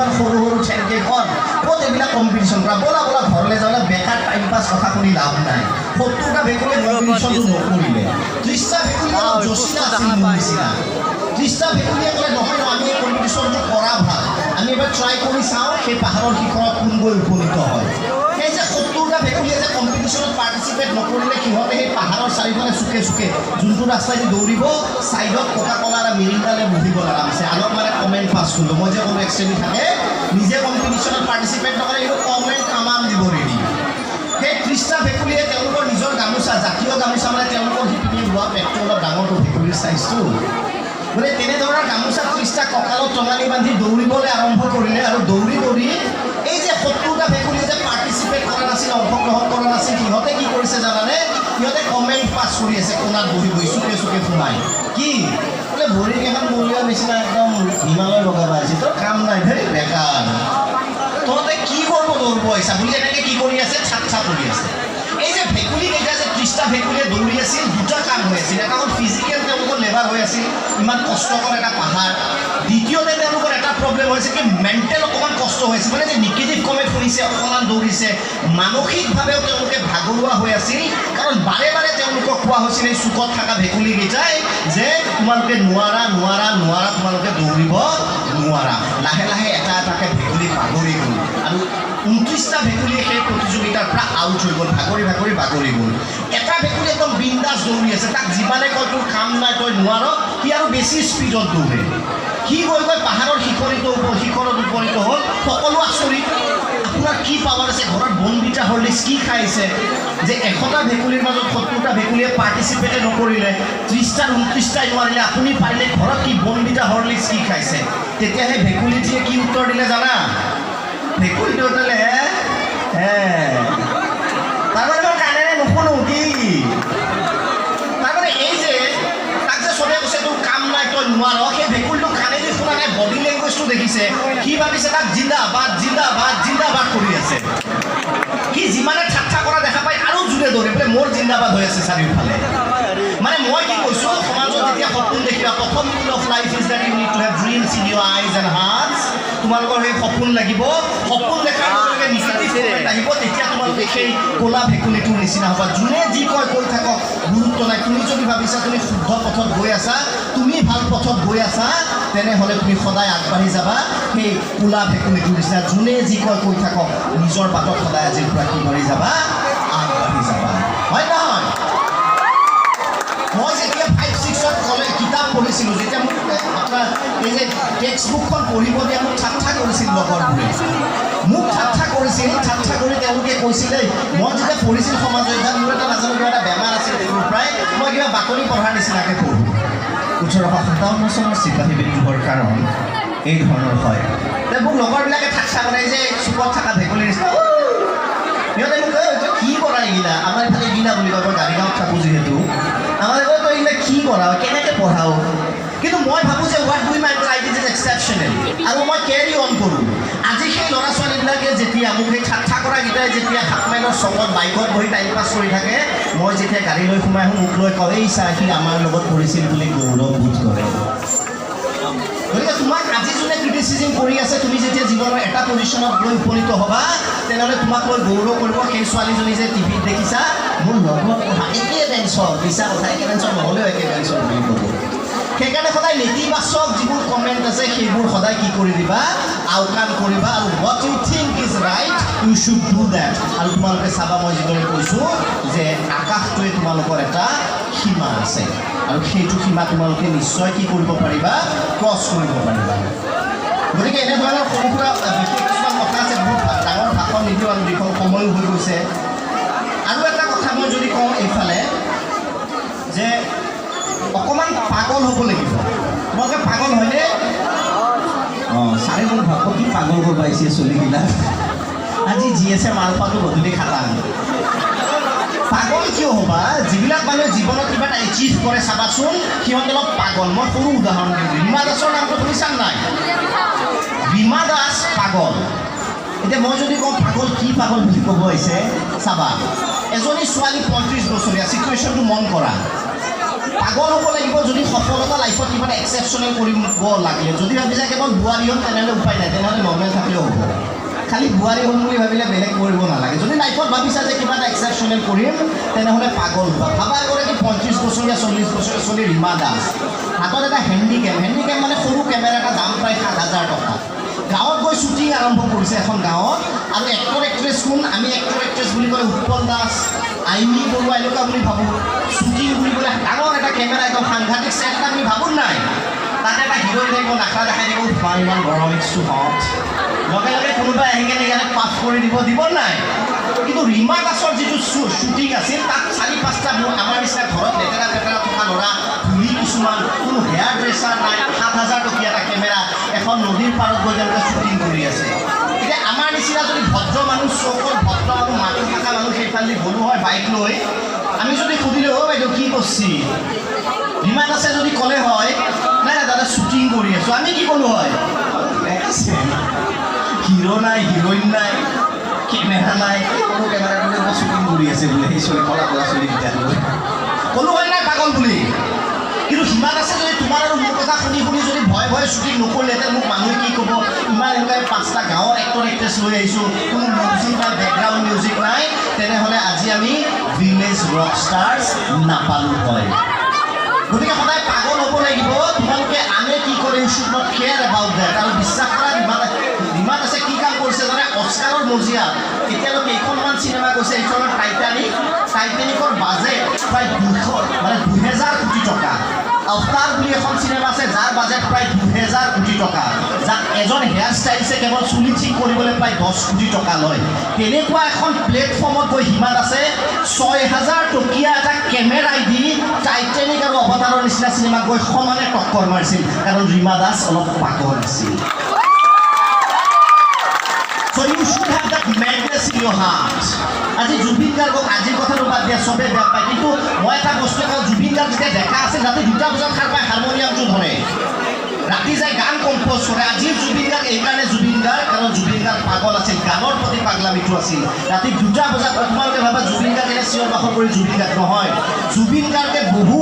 ইমান সৰু সৰু ঠেংকেইখন, ক'ত এইবিলাক কম্পিটিশ্যন কৰা? ব'লা ব'লা, ঘৰলৈ যাওঁ। বেকাৰ টাইম পাছ কথা শুনি লাভ নাই। 70টা ভেকুলীয়ে কম্পিটিশ্যনটো নকৰিলে। 30টা ভেকুলী অলপ জচিলা আছিল মোৰ নিচিনা। 30টা ভেকুলীয়ে ক'লে, নহয় নহয়, আমি এই কম্পিটিশ্যনটো কৰা ভাল, আমি এবাৰ ট্ৰাই কৰি চাওঁ, সেই পাহাৰৰ শিখৰত কোন গৈ উপনীত হয়। সেই যে 70টা ভেকুলীয়ে যে কম্পিটিশ্যনত পাৰ্টিচিপেট নকৰিলে, সিহঁতে সেই পাহাৰৰ চাৰিওফালে চুকে চুকে, যোনটো ৰাস্তাইদি দৌৰিব, ছাইডত কোকা কলা আৰু মিৰিণ্ডালে বহি গ'ল আৰামছে। আনক মানে কমেণ্ট পাছ কৰিব। মই যে ক'লো এক্সট্ৰেলি থাকে, নিজে কম্পিটিশ্যনত পাৰ্টিচিপেট নকৰে, কিন্তু কমেণ্ট তামাম দিব ৰেডি। সেই 30টা ভেকুলীয়ে তেওঁলোকৰ নিজৰ গামোচা, জাতীয় গামোচা, মানে তেওঁলোকৰ শিপিনীয়ে লোৱা, পেটটো অলপ ডাঙৰটো ভেকুলীৰ চাইজটো, মানে তেনেধৰণৰ গামোচা 30টা কঁকালত টঙালি বান্ধি দৌৰিবলৈ আৰম্ভ কৰিলে। আৰু দৌৰি দৌৰি এই যে 70টা ভেকুলীয়ে যে পাৰ্টিচিপেট কৰা নাছিল, অংশগ্ৰহণ কৰা নাছিল, সিহঁতে কি কৰিছে জানানে? সিহঁতে কমেণ্ট পাছ কৰি আছে কোণাত বহি বহি, চুকে চুকে সোমাই। কি বোলে, ভৰিকেইখন বলিয়া নিচিনা, একদম হিমালয় বগাব আহিছে, তোৰ কাম নাই, ধেই বেকাৰ, তহঁতে কি কৰিব দৌৰিব আহিছা বুলি এনেকৈ কি কৰি আছে, ঠাট্টা কৰি আছে। এই যে ভেকুলী কেইটা যে 30টা ভেকুলীয়ে দৌৰি আছিল, দুটা কাম হৈ আছিল। এটা হ'ল ফিজিকেল তেওঁলোকৰ লেবাৰ হৈ আছিল, ইমান কষ্টকৰ এটা পাহাৰ। দ্বিতীয়তে তেওঁলোকৰ এটা প্ৰব্লেম হৈছে কি, মেণ্টেল অকণমান কষ্ট হৈছে, মানে যে নিগেটিভ কমেণ্ট শুনিছে, অকণমান দৌৰিছে, মানসিকভাৱেও তেওঁলোকে ভাগৰুৱা হৈ আছিল। কাৰণ বাৰে বাৰে তেওঁলোকক কোৱা হৈছিল এই চুকত থকা ভেকুলীকেইটাই যে তোমালোকে নোৱাৰা, নোৱাৰা, নোৱাৰা, তোমালোকে দৌৰিব নোৱাৰা। লাহে লাহে এটা এটাকৈ ভেকুলী ভাগৰি গ'ল আৰু 29টা ভেকুলীয়ে সেই প্ৰতিযোগিতাৰ পৰা আউট হৈ গ'ল, ভাগৰি ভাগৰি বাগৰি গ'ল। এটা ভেকুলী একদম বিন্দাছ দৌৰি আছে। তাক যিমানে কয় তোৰ কাম নাই, তই নোৱাৰ, সি আৰু বেছি স্পীডত দৌৰে। সি গৈ গৈ পাহাৰৰ শিখৰত উপনীত হ'ল। সকলো আচৰিত, আপোনাৰ কি পাৱাৰ আছে, ঘৰত বনবিটা হৰলিক্স কি খাইছে যে 100টা ভেকুলীৰ মাজত 70টা ভেকুলীয়ে পাৰ্টিচিপেটে নকৰিলে, 30টাৰ 29টাই নোৱাৰিলে, আপুনি পাৰিলে, ঘৰত কি বনবিটা হৰলিক্স কি খাইছে? তেতিয়া সেই ভেকুলীটোৱে কি উত্তৰ দিলে জানা? ভেকুলীটো দিলে হে, তাৰমানে মই কাণেৰে নুশুনো কি? তাৰমানে এই যে তাক যে চবে কৈছে তোৰ কাম নাই, তই নোৱাৰ, সেই ভেকুলীটো কাণেদি শুনা নাই, বডি লেংগুৱেজটো দেখিছে। সি ভাবিছে তাক জিন্দাবাদ, জিন্দাবাদ, জিন্দাবাদ কৰি আছে। সি যিমানে ঠাট্টা কৰা দেখা পায়, আৰু জোৰে দৌৰে, বোলে মোৰ জিন্দাবাদ হৈ আছে চাৰিওফালে। মানে মই কি কৈছোঁ, সমাজত যেতিয়া সপোন দেখিবা, প্ৰথম rule of life is that you need to have dreams in your eyes and hearts. তোমালোকৰ সেই সপোন লাগিব। সপোন দেখাৰ লগে লগে নিগেটিভ কমেণ্ট আহিব, তেতিয়া তোমালোকে সেই ক'লা ভেকুলীটোৰ নিচিনা হ'বা। যোনে যি কয় কৈ থাকক, গুৰুত্ব নাই। তুমি যদি ভাবিছা তুমি শুদ্ধ পথত গৈ আছা, তুমি ভাল পথত গৈ আছা, তেনেহ'লে তুমি সদায় আগবাঢ়ি যাবা সেই ক'লা ভেকুলীটোৰ নিচিনা। যোনে যি কয় কৈ থাকক, নিজৰ বাটত সদায় আজিৰ পৰা কি কৰি যাবা? আগবাঢ়ি যাবা। হয় নহয়? মই যেতিয়া ফাইভ ছিক্সত কলে কিতাপ পঢ়িছিলোঁ, যেতিয়া মোক আপোনাৰ এই যে টেক্সট বুকখন পঢ়িব দিয়া, মোক ঠাট্টা কৰিছিল লগৰবোৰে। মোক ঠাট্টা কৰিছিল। ঠাট্টা কৰি তেওঁলোকে কৈছিলে, মই যেতিয়া পঢ়িছিল সমাজ অধ্যয়ন, মোৰ এটা নাজানো কিবা এটা বেমাৰ আছিল সৰুৰ পৰাই, মই কিবা বাতৰি পঢ়াৰ নিচিনাকৈ পঢ়োঁ। 1857 চনৰ চিপাহী বিদ্ৰোহৰ কাৰণ এই ধৰণৰ হয়। তে মোক লগৰবিলাকে ঠাট্টা কৰে যে চুকত থকা ভেকুলীৰ নিচিনা, "উ!" সিহঁতে মোক কয়, তই কি কৰা এইগিলা? আমাৰ এইফালে এইগিলা বুলি কয়, মই গাড়ীগাঁৱত থাকোঁ যিহেতু। আমাৰ কয়, তই এইগিলা কি কৰা, কেনেকৈ পঢ়াও? কিন্তু মই ভাবোঁ যে what do my I is exceptional আৰু মই কেৰি অন কৰোঁ। আজি সেই ল'ৰা ছোৱালীবিলাকে যেতিয়া মোক সেই ঠাট্টা কৰাকেইটাই যেতিয়া 7 মাইলৰ চকত বাইকত বহি টাইম পাছ কৰি থাকে, মই যেতিয়া গাড়ী লৈ সোমাই আহোঁ, মোক লৈ কয়, এই চা, সি আমাৰ লগত পঢ়িছিল বুলি গৌৰৱ বোধ কৰে। গতিকে তোমাক আজি যোনে ক্ৰিটিচিজিম কৰি আছে, তুমি যেতিয়া জীৱনৰ এটা পজিশ্যনত গৈ উপনীত হ'বা, তেনেহ'লে তোমাক লৈ গৌৰৱ কৰিব। সেই ছোৱালীজনী যে টিভিত দেখিছা, মোৰ লগত পঢ়া, একে বেঞ্চৰ, মিছা কথা, একে বেঞ্চৰ নহ'লেও একে বেঞ্চৰ বুলি ক'ব। সেইকাৰণে সদায় নেতিবাচক যিবোৰ কমেণ্ট আছে, সেইবোৰ সদায় কি কৰি দিবা? আওকাণ কৰিবা। আৰু what you think is right, you should do that. আৰু তোমালোকে চাবা, মই যিদৰে কৈছোঁ যে আকাশটোৱে তোমালোকৰ এটা সীমা আছে আৰু সেইটো সীমা তোমালোকে নিশ্চয় কি কৰিব পাৰিবা? ক্ৰছ কৰিব পাৰিবা। গতিকে এনেধৰণৰ সৰু সুৰা বিশেষ কিছুমান কথা আছে। বহুত ডাঙৰ ভাষণ নিদিওঁ আৰু দীঘল সময়ো হৈ গৈছে। আৰু এটা কথা মই যদি কওঁ এইফালে যে অকণমান পাগল হ'ব লাগিব। তোমালোকে পাগল হয়নে? অঁ, ছাৰে মোক ভাব কি পাগল কৰিব আহিছে চলিবিলাক আজি। জি এছে মাল খোৱাটো গধূলি খাটাং। পাগল কিয় হ'বা? যিবিলাক মানুহে জীৱনত কিবা এটা এচিভ কৰে, চাবাচোন, সিহঁত অলপ পাগল। মই সৰু উদাহৰণ দিওঁ। ৰীমা দাসৰ নামটো শুনিছা নাই? ৰীমা দাস পাগল। এতিয়া মই যদি কওঁ পাগল, কি পাগল বুলি ক'ব আহিছে, চাবা, এজনী ছোৱালী 35 বছৰীয়া, চিটুৱেশ্যনটো মন কৰা। পাগল হ'ব লাগিব যদি সফলতা লাইফত কিবা এটা এক্সেপশ্যনেল কৰিব লাগিলে। যদি ভাবিছা কেৱল বোৱাৰী হ'ম, তেনেহ'লে উপায় নাই, তেনেহ'লে নৰ্মেল থাকিলেও হ'ব। খালি বোৱাৰী হ'ম বুলি ভাবিলে বেলেগ কৰিব নালাগে। যদি লাইফত ভাবিছা যে কিবা এটা এক্সেপশ্যনেল কৰিম, তেনেহ'লে পাগল হ'বা। ভাবা, এগৰাকী 35 বছৰীয়া, 40 বছৰীয়া ছোৱালী ৰীমা দাস, হাতত এটা হেণ্ডিকেম। হেণ্ডিকেম মানে সৰু কেমেৰা এটা, দাম প্ৰায় 7000 টকা। গাঁৱত গৈ শ্বুটিং আৰম্ভ কৰিছে এখন গাঁৱত। আৰু এক্টৰ এক্ট্ৰেছ কোন? আমি এক্টৰ এক্ট্ৰেছ বুলি ক'লে উৎপল দাস, আইমী বৰুৱা এনেকুৱা বুলি ভাবোঁ। শ্বুটিং বুলি ক'লে ডাঙৰ এটা কেমেৰা, একদম সাংঘাতিক ছেট এটা বুলি ভাবোঁ নাই? তাত এটা হিৰইন থাকিব, নাখৰা দেখাই দিব, "বা ইমান গৰম, it's too hot." লগে লগে কোনোবাই আহি কেনে ইয়াতে পাছ কৰি দিব, দিব নাই? কিন্তু ৰীমা দাসৰ যিটো শ্বুটিং আছিল, তাত চাৰি পাঁচটা মোৰ আমাৰ নিচিনা ঘৰত লেতেৰা পেতেৰা থকা ল'ৰা, ধূলি কিছুমান, কোনো হেয়াৰ ড্ৰেছাৰ নাই, 7000 টকীয়া এটা কেমেৰা, এখন নদীৰ পাৰত গৈ তেওঁলোকে শ্বুটিং কৰি আছে। এতিয়া আমাৰ নিচিনা যদি ভদ্ৰ মানুহ, চৌকত ভদ্ৰ মানুহ, মাতো থকা মানুহ সেইফালেদি গ'লো হয় বাইক লৈ, আমি যদি সুধিলোঁ, "অ' বাইদেউ, কি কৰছি?" ৰীমা দাসে যদি ক'লে হয়, "নাই নাই দাদা, শ্বুটিং কৰি আছোঁ", আমি কি ক'লো হয়? হিৰ' নাই, হিৰইন নাই, কেমেৰা নাই, সৰু কেমেৰাটোতে শ্বুটিং কৰি আছে বোলে সেই চলি কলা কলা চুলিকেইটা লৈ। ক'লো হয় নাই পাগল বুলি? কিন্তু হিমা দাসে যদি তোমাৰ আৰু মোৰ কথা শুনি শুনি যদি ভয়ে ভয়ে শ্বুটিং নকৰিলেহেঁতেন, মোক মানুহে কি ক'ব, ইমান এনেকুৱা পাঁচটা গাঁৱৰ এক্টৰ এক্ট্ৰেছ লৈ আহিছোঁ, কোনো মিউজিক নাই, বেকগ্ৰাউণ্ড মিউজিক নাই, তেনেহ'লে আজি আমি ভিলেজ ৰক ষ্টাৰ্ছ নাপালোঁ হয়। গতিকে সদায় পাগল হ'ব লাগিব। তোমালোকে আনে কি কৰে, you should not care about that. আৰু বিশ্বাস কৰা, ৰীমা দাসে কি কাম কৰিছে জানে? অস্কাৰৰ মজিয়াত এতিয়ালৈকে কেইখনমান চিনেমা গৈছে। এইখনৰ টাইটানিক, টাইটানিকৰ বাজেট প্ৰায় 200, মানে 2000 কোটি টকা। অৱতাৰ বুলি এখন চিনেমা আছে, যাৰ বাজেট প্ৰায় 2000 কোটি টকা, যাক এজন হেয়াৰ ষ্টাইলিছে কেৱল চুলি ঠিক কৰিবলৈ প্ৰায় 10 কোটি টকা লয়। তেনেকুৱা এখন প্লেটফৰ্মত গৈ হিমা দাসে 6000 টকীয়া এটা কেমেৰাই দি টাইটেনিক আৰু অৱতাৰৰ নিচিনা চিনেমাত গৈ সমানে টক্কৰ মাৰিছিল, কাৰণ ৰীমা দাস অলপ পাগল আছিল। So you should have that madness in your heart. আজি জুবিন গাৰ্গক, আজিৰ কথাটো বাদ দিয়া, চবেই বেয়া পায়। কিন্তু মই এটা বস্তু কওঁ, জুবিন গাৰ্গ যেতিয়া ডেকা আছিল, ৰাতি 2টা বজাত সাৰ পাই হাৰমনিয়ামটো ধৰে, ৰাতি যাই গান কম্প'জ কৰে। আজিৰ জুবিন গাৰ্গ এইকাৰণে জুবিন গাৰ্গ, কাৰণ জুবিন গাৰ্গ পাগল আছিল, গানৰ প্ৰতি পাগলামিটো আছিল। ৰাতি 2টা বজাত, তোমালোকে ভাবা জুবিন গাৰ্গ এনে চিঞৰ বাখৰ কৰি জুবিন গাৰ্গ নহয়। জুবিন গাৰ্গে বহু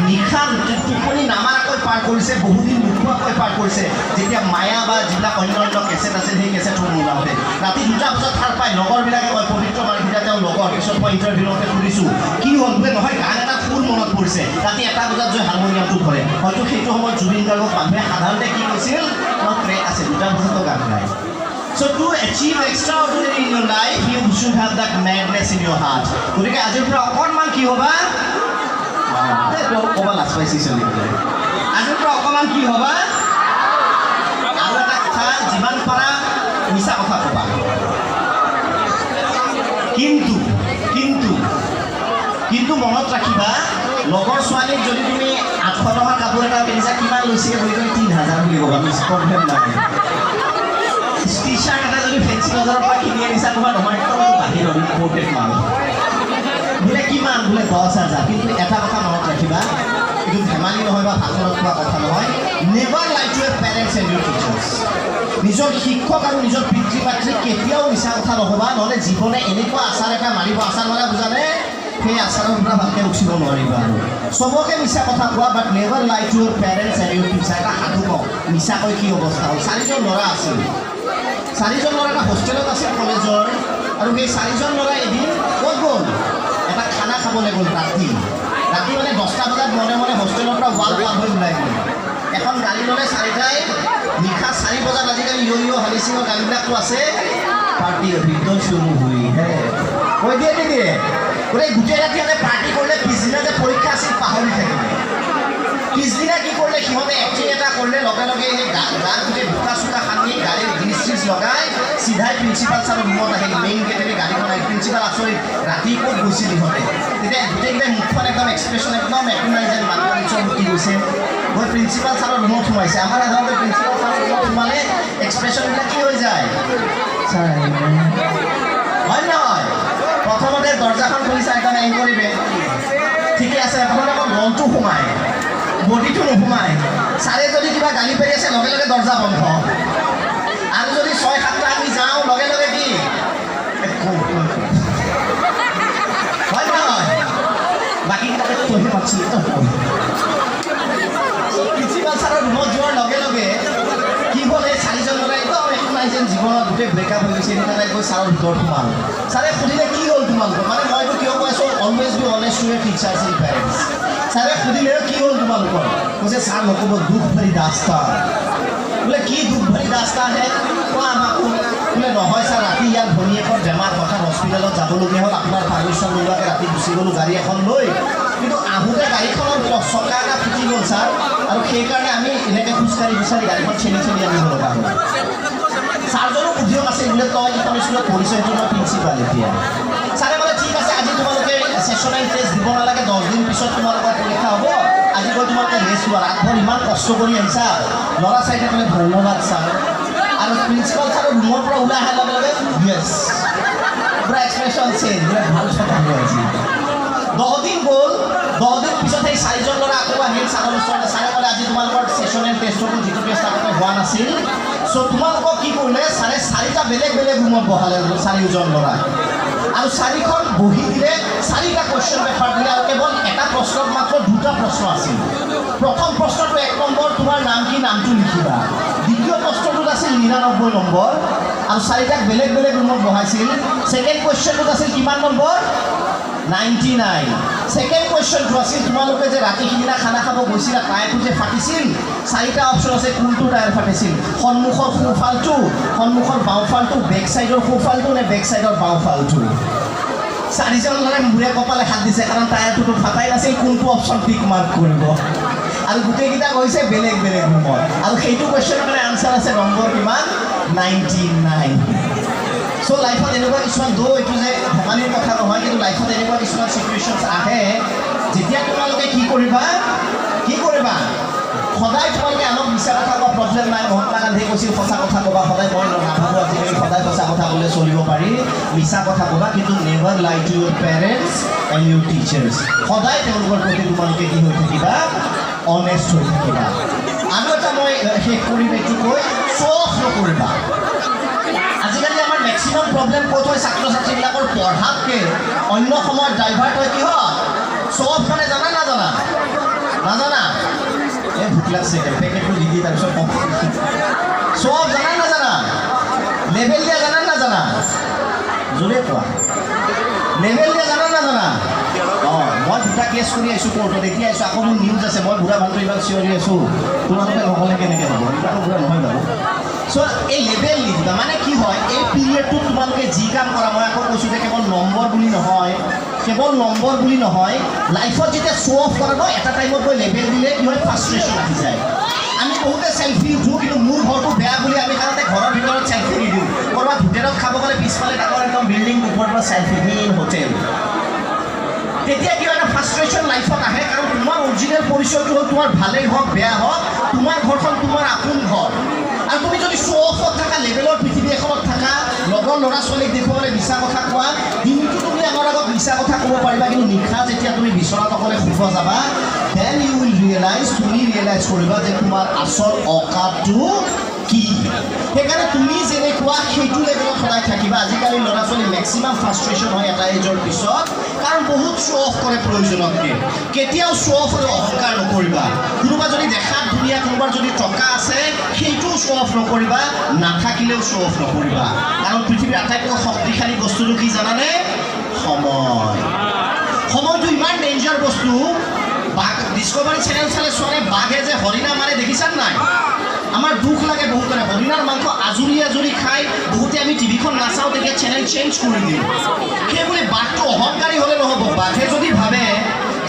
নিশা টোপনি নামাৰাকৈ পাৰ কৰিছে, বহুদিন নোখোৱাকৈ পাৰ কৰিছে। যেতিয়া মায়া বা যিবিলাক অন্য অন্য কেছেট আছিল, সেই কেছেটসমূহ ওলাওঁতে ৰাতি 2টা বজাত সাৰ পাই, লগৰবিলাকে কয়, পবিত্ৰ মাৰ্ঘেৰিটা তেওঁ লগৰ, পিছত মই ইণ্টাৰভিউ লওঁতে সুধিছোঁ, কি হ'ল? বোলে নহয়, গান এটা সুৰ মনত পৰিছে, ৰাতি 1টা বজাত গৈ হাৰমনিয়ামটো ধৰে। হয়তো সেইটো সময়ত জুবিন গাৰ্গক মানুহে সাধাৰণতে কি কৈছিল, তেওঁ ক্ৰেক আছে, 2টা বজাতো গান গায়। So to achieve extraordinary in your life, you should have that madness in your heart. গতিকে আজিৰ পৰা অকণমান কি হ'বা? এইটো অলপ ক'ব লাজ পাইছে চলিবলৈ। আজিৰ পৰা অকণমান কি হ'বা? আৰু এটা কথা, যিমান পাৰা মিছা কথা ক'বা। কিন্তু কিন্তু কিন্তু মনত ৰাখিবা, লগৰ ছোৱালীক যদি তুমি 800 টকাৰ কাপোৰ এটা পিন্ধিছা, কিমান লৈছে বুলি ক'লে 3000 বুলি ক'বা, মিছ প্ৰব্লেম নাই। টি চাৰ্ট এটা যদি ফেঞ্চি বজাৰৰ পৰা কিনি আনিছা, তোমাৰ নহয়, একদম বাহিৰৰ ইম্পৰ্টেড মাল বোলে, কিমান বোলে, 10,000। কিন্তু এটা কথা মনত ৰাখিবা, এইটো ধেমালি নহয় বা ভাষণত কোৱা কথা নহয়, never lie to your parents and your teachers. নিজৰ শিক্ষক আৰু নিজৰ পিতৃ মাতৃক কেতিয়াও মিছা কথা নক'বা। নহ'লে জীৱনে এনেকুৱা আচাৰ এটা মাৰিব, আচাৰ মাৰা বুজানে? সেই আচাৰৰ পৰা ভালকৈ উঠিব নোৱাৰিবা। আৰু চবকে মিছা কথা কোৱা, but never lie to your parents and your teacher. এটা সাধু কওঁ, মিছা কৈ কি অৱস্থা হ'ল। চাৰিজন ল'ৰা আছিল। চাৰিজন ল'ৰা এটা হোষ্টেলত আছিল কলেজৰ। আৰু সেই চাৰিজন ল'ৰা এদিন ক'ত গ'ল? এটা খানা খাবলৈ গ'ল ৰাতি। ৰাতি মানে 10টা বজাত মনে মনে হোষ্টেলৰ পৰা ৱাল পাৰ হৈ ওলাই গ'ল। এখন গাড়ী ল'লে চাৰিটাই নিশা 4 বজাত। আজিকালি ইয় ইয় হানি সিঙৰ গানবিলাকতো আছে, "पार्टी अभी तो शुरू हुई है" কৈ দিয়ে নিদিয়ে? গতিকে গোটেই ৰাতি সিহঁতে পাৰ্টি কৰিলে। পিছদিনা যে পৰীক্ষা আছিল, পাহৰি থাকিলে। পিছদিনা কি কৰিলে সিহঁতে? এক্টিং এটা কৰিলে। লগে লগে সেই গাত গোটেই বোকা চোকা সানি, গাড়ীৰ গ্ৰীজ চিজ লগাই চিধাই প্ৰিন্সিপাল ছাৰৰ ৰুমত আহিল। মেইন গেটেৰে গাড়ীখন আহিল। প্ৰিন্সিপাল আচৰিত, ৰাতি ক'ত গৈছিল ইহঁতে? তেতিয়া গোটেইকেইটাই মুখখন একদম এক্সপ্ৰেশ্যন একদম একো নাই, যেন বানপানী চব উটি গৈছে। গৈ প্ৰিন্সিপাল ছাৰৰ ৰুমত সোমাইছে। আমাৰ সাধাৰণতে প্ৰিন্সিপাল ছাৰৰ ৰুমত সোমালে এক্সপ্ৰেশ্যনবিলাক কি হৈ যায়, ছাৰ? হয় নহয়? প্ৰথমতে দৰ্জাখন খুলি চাই কাৰণে এং কৰিবে, ঠিকে আছে। প্ৰথমতে অকল গলটো সোমায়, বডিটো নোসোমায়। ছাৰে যদি কিবা গালি পাৰি আছে, লগে লগে দৰ্জা বন্ধ। আৰু যদি ছয় সাতটা আমি যাওঁ, লগে লগে কি এ, কওঁ, কওঁ, কওঁ। হয় নহয়? বাকীকেইটাকে তইহে মাতছিলি। প্ৰিন্সিপাল ছাৰৰ ৰুমত যোৱাৰ লগে লগে কি হ'ল, এই চাৰিজন ল'ৰা একদম একো নাই যেন জীৱনত, গোটেই ব্ৰেকআপ হৈ গৈছে এনেকুৱা টাইপ গৈ ছাৰৰ ভিতৰত সোমাল। ছাৰে সুধিলে, কি হ'ল তোমালোকৰ? মানে মই এইটো কিয় কৈ আছোঁ, always be honest to your teachers and parents। ছাৰে সুধিলে, কি হ'ল তোমালোকৰ? কৈছে, ছাৰ নক'ব, दुख भरी दास्तां। বোলে, কি दुख भरी दास्तां হে, কোৱা আমাকো। বোলে, নহয় ছাৰ, ৰাতি ইয়াৰ ভনীয়েকৰ বেমাৰ, হঠাৎ হস্পিটেলত যাবলগীয়া হ'ল। আপোনাৰ পাৰ্মিশ্যন নোলোৱাকৈ ৰাতি গুচি গ'লোঁ গাড়ী এখন লৈ। কিন্তু আহোঁতে গাড়ীখনৰ চকা এটা ফুটি গ'ল ছাৰ, আৰু সেইকাৰণে আমি এনেকৈ খোজকাঢ়ি বিচাৰি গাড়ীখন ঠেলি ঠেলি আনিব লগা হ'ল। ছাৰজনো বুদ্ধিয়ক আছিল। বোলে, তই যিখন স্কুলত পঢ়িছ, সেইটো মই প্ৰিন্সিপাল এতিয়া। ছাৰে ক'লে, ঠিক আছে, আজি তোমালোকে ছেশ্যনেল টেষ্ট দিব নালাগে। 10 দিন পিছত তোমালোকৰ পৰীক্ষা হ'ব। আজি গৈ তোমালোকে ৰেষ্ট লোৱা, ৰাতভৰ ইমান কষ্ট কৰি আহিছা। ল'ৰা চাৰিটা ক'লে, ধন্যবাদ ছাৰ। আৰু প্ৰিন্সিপাল ছাৰৰ ৰুমৰ পৰা ওলাই অহাৰ লগে লগে য়েছ, পূৰা এক্সপ্ৰেশ্যন চেঞ্জ, বোলে ভাল চপালো আজি। 10 দিন গ'ল। 10 দিন পিছত সেই চাৰিজন ল'ৰা আকৌ আহিল ছাৰৰ ওচৰলৈ। ছাৰে ক'লে, আজি তোমালোকৰ ছেশ্যনেল টেষ্ট হ'ব, যিটো টেষ্ট আগতে হোৱা নাছিল। চ' তোমালোকক কি কৰিলে ছাৰে, চাৰিটা বেলেগ বেলেগ ৰুমত বহালে চাৰিওজন ল'ৰা আৰু চাৰিখন বহি দিলে, চাৰিটা কুৱেশ্যন পেপাৰ দিলে আৰু কেৱল এটা প্ৰশ্নত মাত্ৰ দুটা প্ৰশ্ন আছিল। প্ৰথম প্ৰশ্নটো 1 নম্বৰ, তোমাৰ নাম কি, নামটো লিখিবা। দ্বিতীয় প্ৰশ্নটোত আছিল 99 নম্বৰ আৰু চাৰিটাক বেলেগ বেলেগ ৰুমত বহাইছিল। ছেকেণ্ড কুৱেশ্যনটোত আছিল কিমান নম্বৰ? 99। ছেকেণ্ড কুৱেশ্যনটো আছিল, তোমালোকে যে ৰাতি সিদিনা খানা খাব গৈছিলা, টায়াৰটো যে ফাটিছিল, চাৰিটা অপশ্যন আছে, কোনটো টায়াৰ ফাটিছিল? সন্মুখৰ সোঁফালটো, সন্মুখৰ বাওঁফালটো, বেক চাইডৰ সোঁফালটো নে বেক চাইডৰ বাওঁফালটো? চাৰিজন ল'ৰাই মূৰে কপালে হাত দিছে, কাৰণ টায়াৰটোতো ফাটাই নাছিল, কোনটো অপশ্যন টিক মাৰ্ক কৰিব? আৰু গোটেইকেইটা গৈছে বেলেগ বেলেগ ৰুমত আৰু সেইটো কুৱেশ্যনৰ কাৰণে আনচাৰ আছে নম্বৰ কিমান? 99। চ' লাইফত এনেকুৱা কিছুমান এইটো যে ধেমালিৰ কথা নহয়, কিন্তু লাইফত এনেকুৱা কিছুমান চিটুৱেশ্যনছ আহে যেতিয়া তোমালোকে কি কৰিবা, কি কৰিবা? সদায় তোমালোকে আনক মিছা কথা কোৱা প্ৰব্লেম নাই। মহাত্মা গান্ধীয়ে কৈছিল, সঁচা কথা ক'বা সদায়। মই নাভাবোঁ আজিকালি সদায় সঁচা কথা ক'লে চলিব পাৰি। মিছা কথা ক'বা, কিন্তু never lie to your parents and your teachers। সদায় তেওঁলোকৰ প্ৰতি তোমালোকে কি হৈ থাকিবা? অনেষ্ট হৈ থাকিবা। আৰু এটা মই শেষ কৰিম এইটো কৈ, শ্ব' অফ নকৰিবা। আজিকালি আমাৰ মেক্সিমাম প্ৰব্লেম ক'ত হয়? ছাত্ৰ ছাত্ৰীবিলাকৰ পঢ়াতকৈ অন্য সময়ত ডাইভাৰ্ট হয় কিহত? শ্ব' অফ মানে জানা নাজানা? নাজানা? এই ভোক লাগছে, পেকেটটো দি দি তাৰপিছত কম। শ্ব' অফ জানা নাজানা? লেবেল দিয়া জানা নাজানা? জোৰে কোৱা, লেবেল দিয়া জানা নাজানা? অঁ, মই দুটা কেছ কৰি আহিছোঁ কোৰ্টত, এতিয়া আহিছোঁ। আকৌ মোৰ নিউজ আছে। মই বুঢ়া মানুহটো ইমান চিঞৰি আছোঁ, তোমালোকে নক'লে কেনেকৈ হ'ব? ইমানো বুঢ়া নহয় বাৰু। চ' এই লেবেল নিদিবা মানে কি হয়, এই পিৰিয়ডটোত তোমালোকে যি কাম কৰা, মই আকৌ কৈছোঁ যে কেৱল নম্বৰ বুলি নহয়, কেৱল নম্বৰ বুলি নহয়, লাইফত যেতিয়া শ্ব' অফ কৰা ন, এটা টাইমত গৈ লেবেল দিলে কি হয়, ফ্ৰাষ্ট্ৰেশ্যন আহি যায়। আমি বহুতে চেলফি উঠোঁ, কিন্তু মোৰ ঘৰটো বেয়া বুলি আমি সাধাৰণতে ঘৰৰ ভিতৰত চেলফি নিদিওঁ। ক'ৰবাত হোটেলত খাব গ'লে পিছফালে ডাঙৰ একদম বিল্ডিং, ওপৰৰ পৰা চেলফি, মেইন হোটেল। তেতিয়া কিবা এটা ফ্ৰাষ্ট্ৰেশ্যন লাইফত আহে, কাৰণ তোমাৰ অৰিজিনেল পৰিচয়টো হ'ল, তোমাৰ ভালেই হওক বেয়া হওক, তোমাৰ ঘৰখন তোমাৰ আপোন ঘৰ। আৰু তুমি যদি শ্ব' অফত থাকা, লেবেলৰ পৃথিৱী এখনত থাকা, লগৰ ল'ৰা ছোৱালীক দেখুৱাবলৈ মিছা কথা কোৱা, দিনটো তুমি আনৰ আগত মিছা কথা ক'ব পাৰিবা, কিন্তু নিশা যেতিয়া তুমি বিচনাত অকলে শুব যাবা, then you will realize, তুমি ৰিয়েলাইজ কৰিবা যে তোমাৰ আচল অকাতটো কি। সেইকাৰণে তুমি যেনেকুৱা সেইটো লেভেলত সদায় থাকিবা। আজিকালি ল'ৰা ছোৱালী মেক্সিমাম ফ্ৰাষ্ট্ৰেশ্যন হয় এটা এজৰ পিছত, কাৰণ বহুত শ্ব' অফ কৰে প্ৰয়োজনতকৈ। কেতিয়াও শ্ব' অফ আৰু অহংকাৰ নকৰিবা। কোনোবা যদি দেখাত ধুনীয়া, কোনোবাৰ যদি টকা আছে, সেইটোও শ্ব' অফ নকৰিবা, নাথাকিলেও শ্ব' অফ নকৰিবা। কাৰণ পৃথিৱীৰ আটাইতকৈ শক্তিশালী বস্তুটো কি জানানে? সময়। সময়টো ইমান ডেঞ্জাৰ বস্তু। বাঘ, ডিস্কভাৰী চেনেল চালে চোৱানে, বাঘে যে হৰিণা মাৰে, দেখিছান নাই? আমাৰ দুখ লাগে বহুতৰে। হৰিণাৰ মাংস আজুৰি আজুৰি খাই বহুতে। আমি টিভিখন নাচাওঁ, তেতিয়া চেনেল চেঞ্জ কৰি দিওঁ। সেই বুলি বাঘটো অহংকাৰী হ'লে নহ'ব। বাঘে যদি ভাবে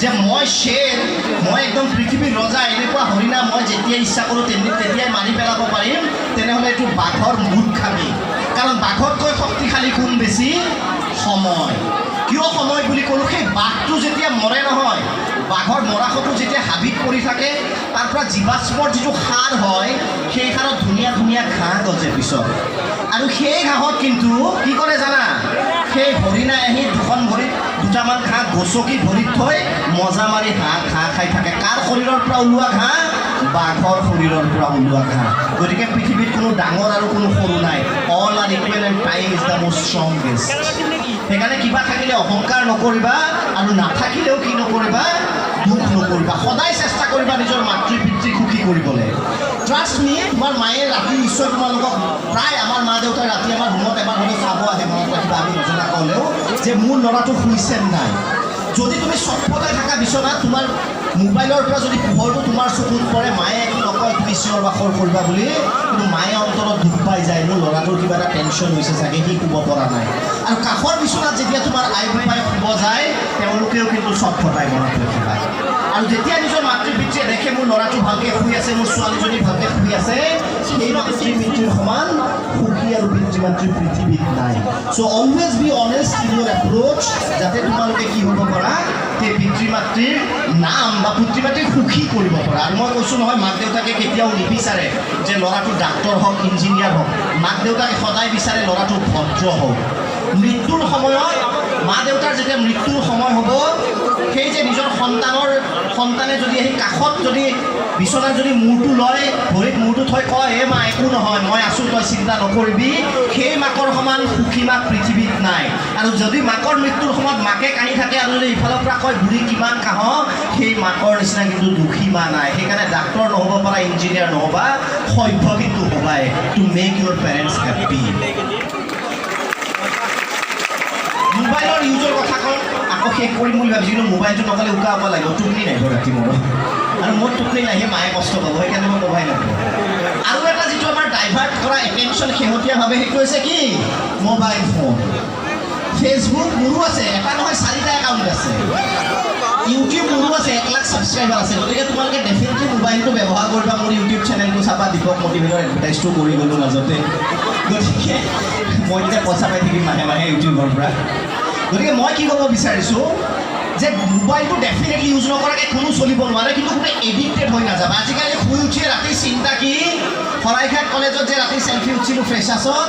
যে মই শ্বেৰ, মই একদম পৃথিৱীৰ ৰজা, এনেকুৱা হৰিণা মই যেতিয়াই ইচ্ছা কৰোঁ তেতিয়াই মাৰি পেলাব পাৰিম, তেনেহ'লে এইটো বাঘৰ মূৰ্খামি। কাৰণ বাঘতকৈ শক্তিশালী কোন বেছি? সময়। কিয় সময় বুলি ক'লোঁ? সেই বাঘটো যেতিয়া মৰে নহয়, বাঘৰ মৰাশটো যেতিয়া হাবিত পৰি থাকে, তাৰ পৰা জীৱাশ্মৰ যিটো সাৰ হয়, সেই সাৰত ধুনীয়া ধুনীয়া ঘাঁহ গজে পিছত। আৰু সেই ঘাঁহত কিন্তু কি কৰে জানা? সেই হৰিণাই আহি দুখন ভৰিত দুটামান ঘাঁহ গছকি ভৰিত থৈ মজা মাৰি ঘাঁহ খাই থাকে। কাৰ শৰীৰৰ পৰা ওলোৱা ঘাঁহ? বাঘৰ শৰীৰৰ পৰা ওলোৱা ঘাঁহ। গতিকে পৃথিৱীত কোনো ডাঙৰ আৰু কোনো সৰু নাই। All are equal and time is the most strongest। সেইকাৰণে কিবা থাকিলে অহংকাৰ নকৰিবা আৰু নাথাকিলেও কি নকৰিবা? দুখ নকৰিবা। সদায় চেষ্টা কৰিবা নিজৰ মাতৃ পিতৃক সুখী কৰিবলৈ। Trust me, তোমাৰ মায়ে ৰাতি নিশ্চয় তোমালোকক প্ৰায়, আমাৰ মা দেউতাই ৰাতি আমাৰ ৰুমত এবাৰ হ'লেও চাব আহে, মনত ৰাখিবা, আমি নজনা ক'লেও যে মোৰ ল'ৰাটো শুইছে নাই। যদি তুমি চটফটাই থাকা বিচনাত, তোমাৰ মোবাইলৰ পৰা যদি পোহৰটো তোমাৰ চকুত পৰে, মায়ে একো নকয় তুমি চিঞৰ বাখৰ কৰিবা বুলি, কিন্তু মায়ে অন্তৰত দুখ পাই যায়, মোৰ ল'ৰাটোৰ কিবা এটা টেনশ্যন হৈছে চাগে, সি শুব পৰা নাই। আৰু কাষৰ বিচনাত যেতিয়া তোমাৰ আই বোপাই শুব যায়, তেওঁলোকেও কিন্তু চটফটাই, মনত ৰাখিবা। আৰু যেতিয়া নিজৰ মাতৃ পিতৃয়ে দেখে মোৰ ল'ৰাটো ভালকৈ শুই আছে, মোৰ ছোৱালীজনী ভালকৈ শুই আছে, সেই মাতৃ পিতৃৰ সমান সুখী আৰু পিতৃ মাতৃ পৃথিৱীত নাই। So always be honest in your approach, যাতে তোমালোকে কি হ'ব পাৰা, সেই পিতৃ মাতৃৰ নাম বা পিতৃ মাতৃক সুখী কৰিব পাৰা। আৰু মই কৈছোঁ নহয়, মাক দেউতাকে কেতিয়াও নিবিচাৰে যে ল'ৰাটো ডাক্তৰ হওক, ইঞ্জিনিয়াৰ হওক। মাক দেউতাকে সদায় বিচাৰে ল'ৰাটো ভদ্ৰ হওক। মৃত্যুৰ সময়ত, মা দেউতাৰ যেতিয়া মৃত্যুৰ সময় হ'ব, সেই যে নিজৰ সন্তানৰ সন্তানে যদি আহি কাষত যদি বিচনাত যদি মূৰটো লয়, ভৰিত মূৰটো থৈ কয়, "এ মা, একো নহয়, মই আছোঁ, তই চিন্তা নকৰিবি", সেই মাকৰ সমান সুখী মাক পৃথিৱীত নাই। আৰু যদি মাকৰ মৃত্যুৰ সময়ত মাকে কান্দি থাকে আৰু যদি ইফালৰ পৰা কয়, "বুঢ়ী, কিমান কাহ", সেই মাকৰ নিচিনা কিন্তু দুখী মা নাই। সেইকাৰণে ডাক্তৰ নহ'ব পাৰা, ইঞ্জিনিয়াৰ নহ'বা, সভ্য কিন্তু হ'বাই, to make your parents happy. মোবাইলৰ ইউজৰ কথা কওঁ, আকৌ শেষ কৰিম বুলি ভাবিছোঁ, কিন্তু মোবাইলটো নক'লে উকা উকা লাগিব, টোপনি নাহিব ৰাতি মোৰ। আৰু মোৰ টোপনি নাহিলে মায়ে কষ্ট পাব, সেইকাৰণে মই কবাই নাপাওঁ। আৰু এটা যিটো আমাৰ ডাইভাৰ্ট কৰা এটেনশ্যন শেহতীয়াভাৱে, সেইটো হৈছে কি? Mobile phone. ফেচবুক মোৰো আছে, এটা নহয়, চাৰিটা একাউণ্ট আছে। ইউটিউব মোৰো আছে, 1 লাখ ছাবস্ক্ৰাইবাৰ আছে। গতিকে তোমালোকে ডেফিনেটলি মোবাইলটো ব্যৱহাৰ কৰিবা, মোৰ ইউটিউব চেনেলটো চাবা, দীপক মটিভেটৰ। এডভাৰটাইজটো কৰি গ'লোঁ মাজতে। গতিকে মই তেতিয়া পইচা পাই থাকিম মাহে মাহে ইউটিউবৰ পৰা। গতিকে মই কি ক'ব বিচাৰিছোঁ যে মোবাইলটো ডেফিনেটলি ইউজ নকৰাকৈ কোনো চলিব নোৱাৰে, কিন্তু কোনো এডিক্টেড হৈ নাযাবা। আজিকালি শুই উঠিয়ে ৰাতি চিন্তা কি? শৰাইঘাট কলেজত যে ৰাতি চেলফি উঠিছিলোঁ ফ্ৰেছাৰ্ছত,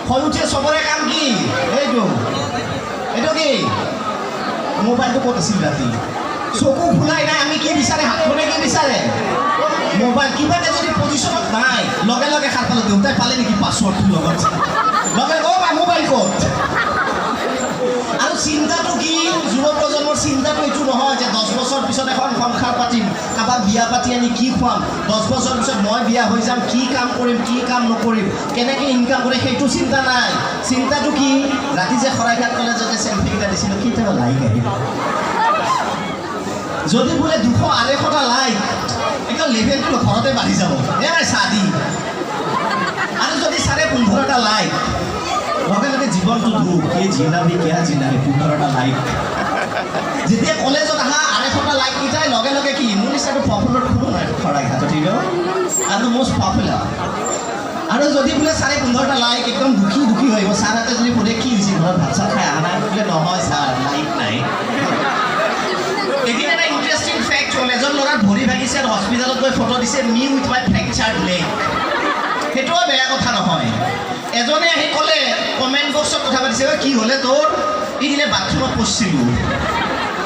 শুই উঠিয়ে চবৰে কাম কি? এইটো এইটো কি, মোবাইলটো ক'ত আছিল? ৰাতি চকু খোলাই নাই, আমি কি বিচাৰে? হাতখনে কি বিচাৰে? মোবাইল। কিবাকে যদি পজিশ্যনত নাই, লগে লগে সাৰ পালোঁ, দেউতাই পালে নেকি পাছৱৰ্ডটোৰ লগত, লগে লগে, "অ' মা, মোবাইল ক'ত?" আৰু চিন্তাটো কি? যুৱ প্ৰজন্মৰ চিন্তাটো এইটো নহয় যে 10 বছৰ পিছত এখন সংসাৰ পাতিম, কাৰোবাক বিয়া পাতি আনি কি খুৱাম, 10 বছৰ পিছত মই বিয়া হৈ যাম, কি কাম কৰিম, কি কাম নকৰিম, কেনেকৈ ইনকাম কৰিম, সেইটো চিন্তা নাই। চিন্তাটো কি? ৰাতি যে শৰাইঘাট কলেজত যে চেলফিকেইটা দিছিলোঁ, কেতিয়াবা লাইক আহিব? যদি বোলে 200 250টা লাইক, একদম লেভেলটো ঘৰতে বাঢ়ি যাব, এ চাদি। আৰু যদি 15.5টা লাইক, লগে লগে জীৱনটো দুখ, ये जीना भी क्या जीना है, 15টা লাইক। যেতিয়া কলেজত আহা 250টা লাইক কেইটাই লগে লগে কি, মোৰ নিচিনাটো পপুলাৰ কোনো নাই শৰাইঘাটত, ঠিক আৰু মষ্ট পপুলাৰ। আৰু যদি বোলে 15.5টা লাইক, একদম দুখী দুখী হৈ আহিব। ছাৰহঁতে যদি সোধে, "কি হৈছে, ঘৰত ভাত চাত খাই অহা নাই?" বোলে, "নহয় ছাৰ, লাইক নাই।" এদিন এটা ইণ্টাৰেষ্টিং ফেক্ট হ'ল, এজন ল'ৰাৰ ভৰি ভাগিছে আৰু হস্পিটেলত গৈ ফটো দিছে, "Me with my fractured leg." সেইটোও বেয়া কথা নহয়। এজনে আহি ক'লে, কমেণ্ট বক্সত কথা পাতিছে, "ঐ, কি হ'লে তোৰ?" ই দিলে, "বাথৰুমত পৰছিলোঁ।"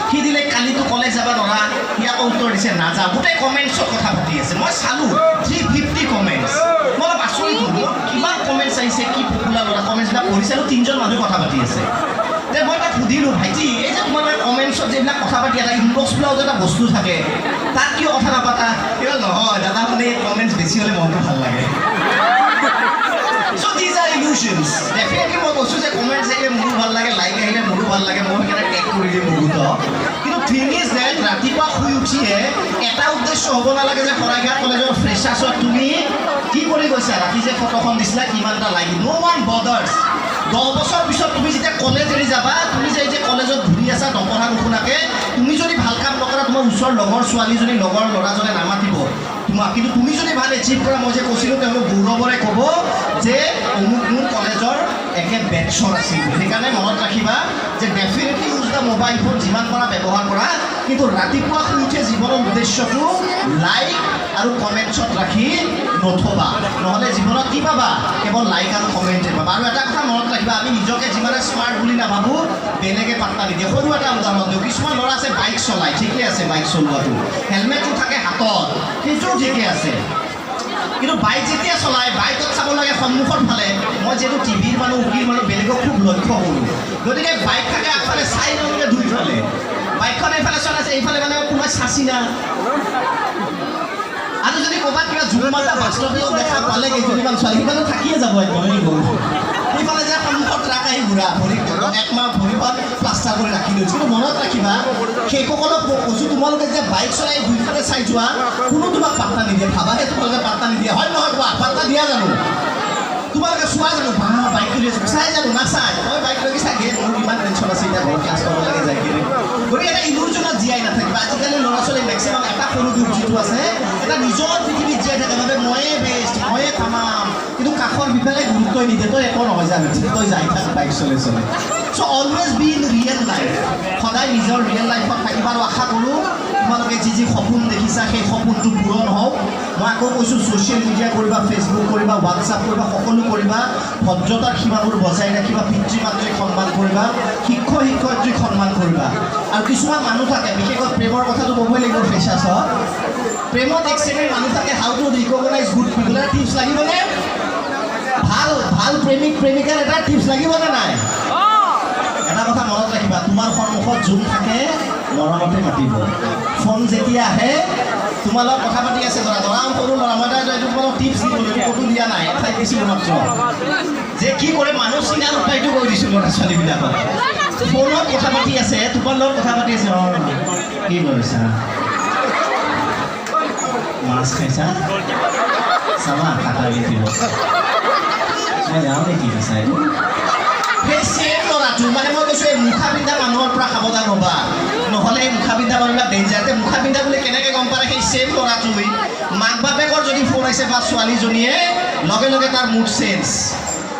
সি দিলে, "কালিতো কলেজ যাব নোৱাৰা?" সি আকৌ উত্তৰ দিছে, "নাযাওঁ।" গোটেই কমেণ্টছত কথা পাতি আছে। মই চালোঁ, 350 কমেণ্টছ। মই অলপ আচৰিত হ'লোঁ, কিমান কমেণ্টছ আহিছে, কি পপুলাৰ ল'ৰা। কমেণ্টছবিলাক পঢ়ি চালোঁ, তিনিজন মানুহে কথা পাতি আছে। তে মই তাক সুধিলোঁ, "ভাইটি, এই যে তোমালোকে কমেণ্টছত যে এইবিলাক কথা পাতি, এটা ইনবক্স বোলাও যে এটা বস্তু থাকে, তাত কিয় কথা নাপাতা?" কিয় নহয় দাদা, মানে কমেণ্টছ বেছি হ'লে মনটো ভাল লাগে। So these are illusions. Definitely মই কৈছোঁ যে কমেণ্টছ আহিলে মোৰো ভাল লাগে, লাইক আহিলে মোৰো ভাল লাগে, মই সেইকাৰণে টেগ কৰি দিম বহুতক। কিন্তু থিং is that ৰাতিপুৱা শুই উঠিয়ে এটা উদ্দেশ্য হ'ব নালাগে যে শৰাইঘাট কলেজৰ ফ্ৰেছাৰ্ছত তুমি কি কৰি গৈছা, ৰাতি যে ফটোখন দিছিলা, কিমানটা লাইক। No one bothers. 10 বছৰ পিছত তুমি যেতিয়া কলেজ এৰি যাবা, তুমি যে এই যে কলেজত ঘূৰি আছা নপঢ়া নুশুনাকে, তুমি যদি ভাল কাম নকৰা, তোমাৰ ওচৰৰ লগৰ ছোৱালীজনী, লগৰ ল'ৰাজনে নামাতিব তোমাক। কিন্তু তুমি যদি ভাল এচিভ কৰা, মই যে কৈছিলোঁ, তেওঁলোক গৌৰৱৰে ক'ব যে অমুক মোৰ কলেজৰ একে বেটছৰ আছিল বুলি। সেইকাৰণে মনত ৰাখিবা যে definitely use the mobile phone, যিমান পাৰা ব্যৱহাৰ কৰা, কিন্তু ৰাতিপুৱা শুই উঠিয়ে জীৱনৰ উদ্দেশ্যটো লাইক আৰু কমেণ্টছত ৰাখি নথবা। নহ'লে জীৱনত কি পাবা? কেৱল লাইক আৰু কমেণ্টে পাবা। আৰু এটা কথা মনত ৰাখিবা, আমি নিজকে যিমানে স্মাৰ্ট বুলি নাভাবোঁ, বেলেগে পাত্তা নিদিয়ে। সৰু এটা উদাহৰণ দিওঁ। কিছুমান ল'ৰা আছে, বাইক চলায়, ঠিকে আছে বাইক চলোৱাটো, হেলমেটটো থাকে হাতত, সেইটোও ঠিকে আছে। কিন্তু বাইক যেতিয়া চলায়, বাইকত চাব লাগে সন্মুখৰ ফালে। মই যিহেতু টিভিৰ মানুহ, উকিল মানুহ, বেলেগক খুব লক্ষ্য কৰোঁ। গতিকে বাইক থাকে আগফালে, চাই নলগে দুইফালে। বাইকখন এইফালে চলাইছে, এইফালে মানে কোনোবাই চাচি না। আৰু যদি ক'ৰবাত কিবা জুম মাতা বাস্তৱিক দেখা পালে কেইজনীমান ছোৱালী, সেইফালে থাকিয়ে যাব একদম। এই গ'ল সেইফালে যে সন্মুখত ট্ৰাক আহি ঘূৰা, ভৰি একমাহ ভৰিখন প্লাষ্টাৰ কৰি ৰাখি লৈছোঁ। কিন্তু মনত ৰাখিবা, সেইসকলক মই কৈছোঁ, তোমালোকে যে বাইক চলাই দুইফালে চাই যোৱা, কোনো তোমাক পাত্তা নিদিয়ে। ভাবাহে তোমালোকে পাত্তা নিদিয়ে। হয় নহয় কোৱা? পাত্তা দিয়া জানো? তোমালোকে চোৱা জানো? বা বাইক লৈ আছো, চাই জানো? নাচাই। মই বাইক লৈ চাগে মোৰ ইমান টেনশ্যন আছে, এতিয়া ঘৰত ক্লাছ পাব লাগে যাই কিনে। গতিকে এটা ইলুজনত জীয়াই নাথাকিবা। আজিকালি ল'ৰা ছোৱালী মেক্সিমাম এটা সৰু দুখ যিটো আছে, এটা নিজৰ পৃথিৱীত জীয়াই থাকে। ভাবে ময়ে বেষ্ট, ময়ে তামাম, কিন্তু কাষৰ বিফালে গুৰুত্বই নিদিয়ে। তই একো নহয় যা, তই যাই থাক বাইক চলে চলে। So always be in real life. সদায় নিজৰ ৰিয়েল লাইফত থাকিবা। আৰু আশা কৰোঁ তোমালোকে যি যি সপোন দেখিছা, সেই সপোনটো পূৰণ হওক। মই আকৌ কৈছোঁ, ছ'চিয়েল মিডিয়া কৰিবা, ফেচবুক কৰিবা, হোৱাটছআপ কৰিবা, সকলো কৰিবা। ভদ্ৰতাৰ সীমাবোৰ বজাই ৰাখিবা। পিতৃ মাতৃক সন্মান কৰিবা, শিক্ষক শিক্ষয়িত্ৰীক সন্মান কৰিবা। আৰু কিছুমান মানুহ থাকে, বিশেষকৈ প্ৰেমৰ কথাটো ক'বই লাগিব ফ্ৰেছাৰ্ছত, প্ৰেমত এক শ্ৰেণীৰ মানুহ থাকে। How to recognize good people, এটা টিপছ লাগিবনে? ভাল ভাল প্ৰেমিক প্ৰেমিকাৰ এটা টিপছ লাগিবনে নাই? এটা কথা মনত ৰাখিবা, তোমাৰ সন্মুখত যোন থাকে মৰমতে মাতিব। ফোন যেতিয়া আহে, তোমাৰ লগত কথা পাতি আছে, ধৰা ধৰা সৰু ল'ৰা, মই এটা এইটো তোমালোক টিপছ দিবলৈ ক'তো দিয়া নাই, এঠাইত দিছিলোঁ মাত্ৰ, যে কি কৰে মানুহ চিনাৰ উপায়টো কৈ দিছোঁ ল'ৰা ছোৱালীবিলাকক। ফোনত কথা পাতি আছে, তোমাৰ লগত কথা পাতি আছে, "অঁ, কি কৰিছা? মাছ খাইছা? চাবা কাটা দিব, মই যাওঁ নেকি?" সঁচাই সেই চেম ল'ৰাটো, মানে মই কৈছোঁ, এই মুখা পিন্ধা মানুহৰ পৰা সাৱধান হ'বা, নহ'লে এই মুখা পিন্ধা মানুহবিলাক ডেঞ্জাৰ। এতিয়া মুখা পিন্ধা বুলি কেনেকৈ গম পালে? সেই চেম ল'ৰাটোৱে মাক বাপেকৰ যদি ফোন আহিছে বা ছোৱালীজনীয়ে, লগে লগে তাৰ মুড চেঞ্জ।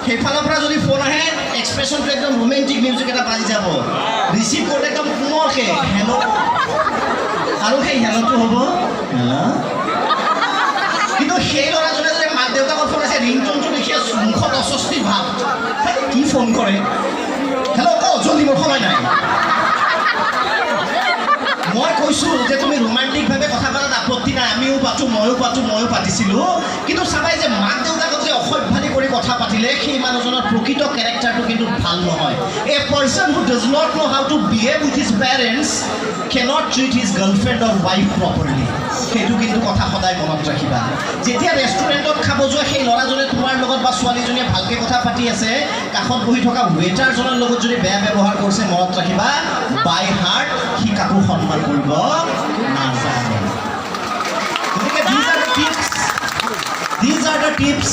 সেইফালৰ পৰা যদি ফোন আহে, এক্সপ্ৰেশ্যনটো একদম ৰোমেণ্টিক মিউজিক এটা বাজি যাব। ৰিচিভ কৰোঁতে একদম কোমলকৈ হেল্ল', আৰু সেই হেল্ল'টো হ'ব হেল্ল'। কিন্তু সেই ল'ৰাজনে যদি মাক দেউতাকৰ ফোন আছে, ৰিংটনটো দেখি মুখত অস্বস্তিৰ ভাৱ, হেই, কি ফোন কৰে, হেল্ল' ক জলদি, মোৰ সময় নাই। মই কৈছোঁ যে তুমি ৰোমান্টিকভাৱে কথা পতাত আপত্তি নাই, আমিও পাতোঁ, ময়ো পাতোঁ, ময়ো পাতিছিলোঁ। কিন্তু চাবাই যে মাক দেউতাকক যে অসভ্যালি কৰি কথা পাতিলে, সেই মানুহজনৰ প্ৰকৃত কেৰেক্টাৰটো কিন্তু ভাল নহয়। A person who does not no how to behave with his parents cannot treat his girlfriend or wife properly. সেইটো কিন্তু কথা সদায় মনত ৰাখিবা। যেতিয়া ৰেষ্টুৰেণ্টত খাব যোৱা, সেই ল'ৰাজনে তোমাৰ লগত বা ছোৱালীজনীয়ে ভালকৈ কথা পাতি আছে, কাষত বহি থকা ৱেটাৰজনৰ লগত যদি বেয়া ব্যৱহাৰ কৰিছে, মনত ৰাখিবা, বাই হাৰ্ট সি কাকো সন্মান কৰিব নাজানে। গতিকে these are the tips, these are the tips.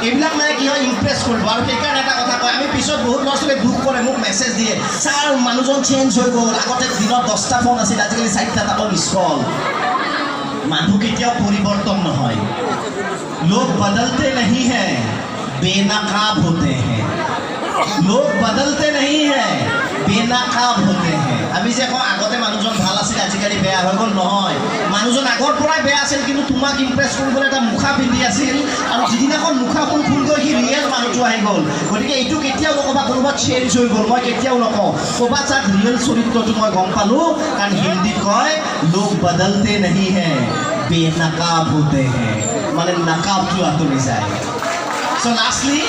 এইবিলাক মানে কি হয়, ইমপ্ৰেছ কৰিব। আৰু সেইকাৰণে এটা কথা কয়, আমি পিছত বহুত ল'ৰা ছোৱালীয়ে দুখ কৰে, মোক মেছেজ দিয়ে, "ছাৰ, মানুহজন চেঞ্জ হৈ গ'ল। আগতে দিনত 10টা ফোন আছিল, আজিকালি চাৰিটা, তাকো মিছ কল।" মানুহ কেতিয়াও পৰিৱৰ্তন নহয়। लोग बदलते नहीं हैं, बेनकाब होते हैं। लोग बदलते नहीं हैं, बेनकाब होते हैं। আমি যে কওঁ আগতে মানুহজন ভাল আছিল, আজিকালি বেয়া হৈ গ'ল, নহয়, মানুহজন আগৰ পৰাই বেয়া আছিল, কিন্তু তোমাক ইমপ্ৰেছ কৰিবলৈ এটা মুখা পিন্ধি আছিল। আৰু যিদিনাখন মুখাখন খুলি গৈ সি ৰিয়েল মানুহটো আহি গ'ল। গতিকে এইটো কেতিয়াও নক'বা কোনোবা চেঞ্জ হৈ গ'ল। মই কেতিয়াও নকওঁ। ক'ৰবাত তাত ৰিয়েল চৰিত্ৰটো মই গম পালোঁ। কাৰণ হিন্দীত কয়, लोग बदलते नहीं हैं, बेनकाब होते हैं। মানে নাকাবটো আঁতৰি যায়। চ' লাষ্টলি,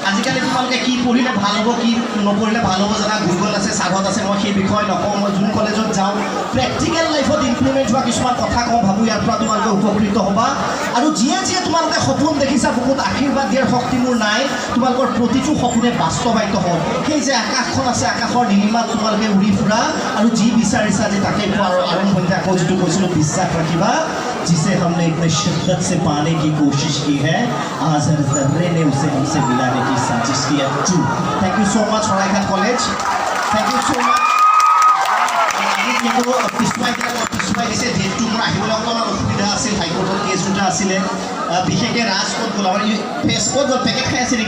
আজিকালি তোমালোকে কি পঢ়িলে ভাল হ'ব, কি নপঢ়িলে ভাল হ'ব জানা, গুগল আছে, ছাৰহঁত আছে, মই সেই বিষয়ে নকওঁ। মই যোন কলেজত যাওঁ, প্ৰেক্টিকেল লাইফত ইমপ্লিমেণ্ট হোৱা কিছুমান কথা কওঁ। ভাবোঁ ইয়াৰ পৰা তোমালোকে উপকৃত হ'বা। আৰু যিয়ে যিয়ে তোমালোকে সপোন দেখিছা, বুকুত আশীৰ্বাদ দিয়াৰ শক্তি মোৰ নাই, তোমালোকৰ প্ৰতিটো সপোনে বাস্তৱায়িত হওক। সেই যে আকাশখন আছে, আকাশৰ নীলিমাত তোমালোকে উৰি ফুৰা আৰু যি বিচাৰিছা যে তাকে পোৱা। আৰু আৰম্ভণিতে আকৌ যিটো কৈছিলোঁ, বিশ্বাস ৰাখিবা, जिसे हमने इतने शिद्दत से पाने की कोशिश की है, आज हर जर्रे ने उसे हमसे मिलाने की साजिश की है। True. Thank you so much, Saraighat College. Thank you so much. আজি যিহেতু পিছুৱাই দিলে, পিছুৱাই দিছে ডেটটো, মোৰ আহিবলৈ অকণমান অসুবিধা আছিল, হাইকোৰ্টত কেছ দুটা আছিলে। বিশেষকৈ ৰাজ ক'ত গ'ল? আমাৰ ফেচ ক'ত গ'ল? পেকেট খাই আছে নেকি?